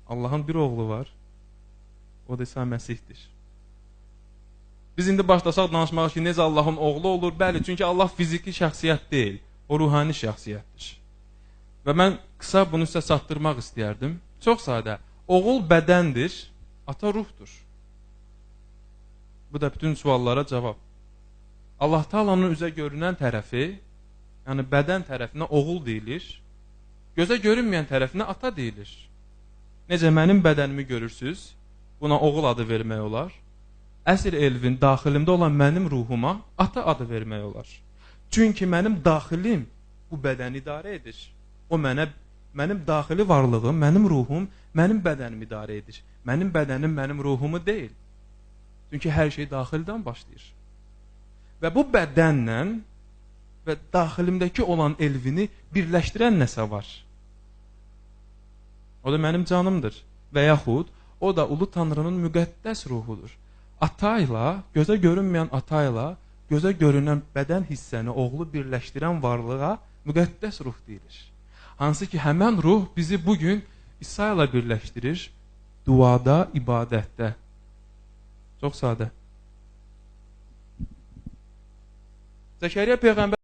Allahın bir oğlu var. O da İsa Məsihdir. Biz indi başlasaq danışmağa ki, necə Allahın oğlu olur? Bəli, çünki Allah fiziki şəxsiyyət deyil, o ruhani şəxsiyyətdir. Və mən qısa bunu sizə çatdırmaq istəyərdim. Çox sadə. Oğul bədəndir, ata ruhdur. Bu da bütün suallara cavab. Allah Taala'nın üzə görünən tərəfi, yəni bədən tərəfinə oğul deyilir, gözə görünməyən tərəfinə ata deyilir. Necə mənim bədənimi görürsüz, buna oğul adı vermək olar. Əsl Elvin daxilimdə olan mənim ruhuma ata adı vermək olar. Çünki mənim daxilim bu bədəni idarə edir. O mənə, mənim daxili varlığım, mənim ruhum, mənim bədənimi idarə edir. Mənim bədənim mənim ruhumu deyil. Çünki hər şey daxildən başlayır. Və bu bədənlə və daxilimdəki olan Elvini birləşdirən nəsə var. O da mənim canımdır. Və yaxud o da Ulu Tanrının müqəddəs ruhudur. Atayla, gözə görünməyən atayla, gözə görünən bədən hissəni oğlu birləşdirən varlığa müqəddəs ruh deyilir. Hansı ki, həmən ruh bizi bugün İsa ilə birləşdirir, duada, ibadətdə. Çox sadə. Zəkəriyya peyğəmbər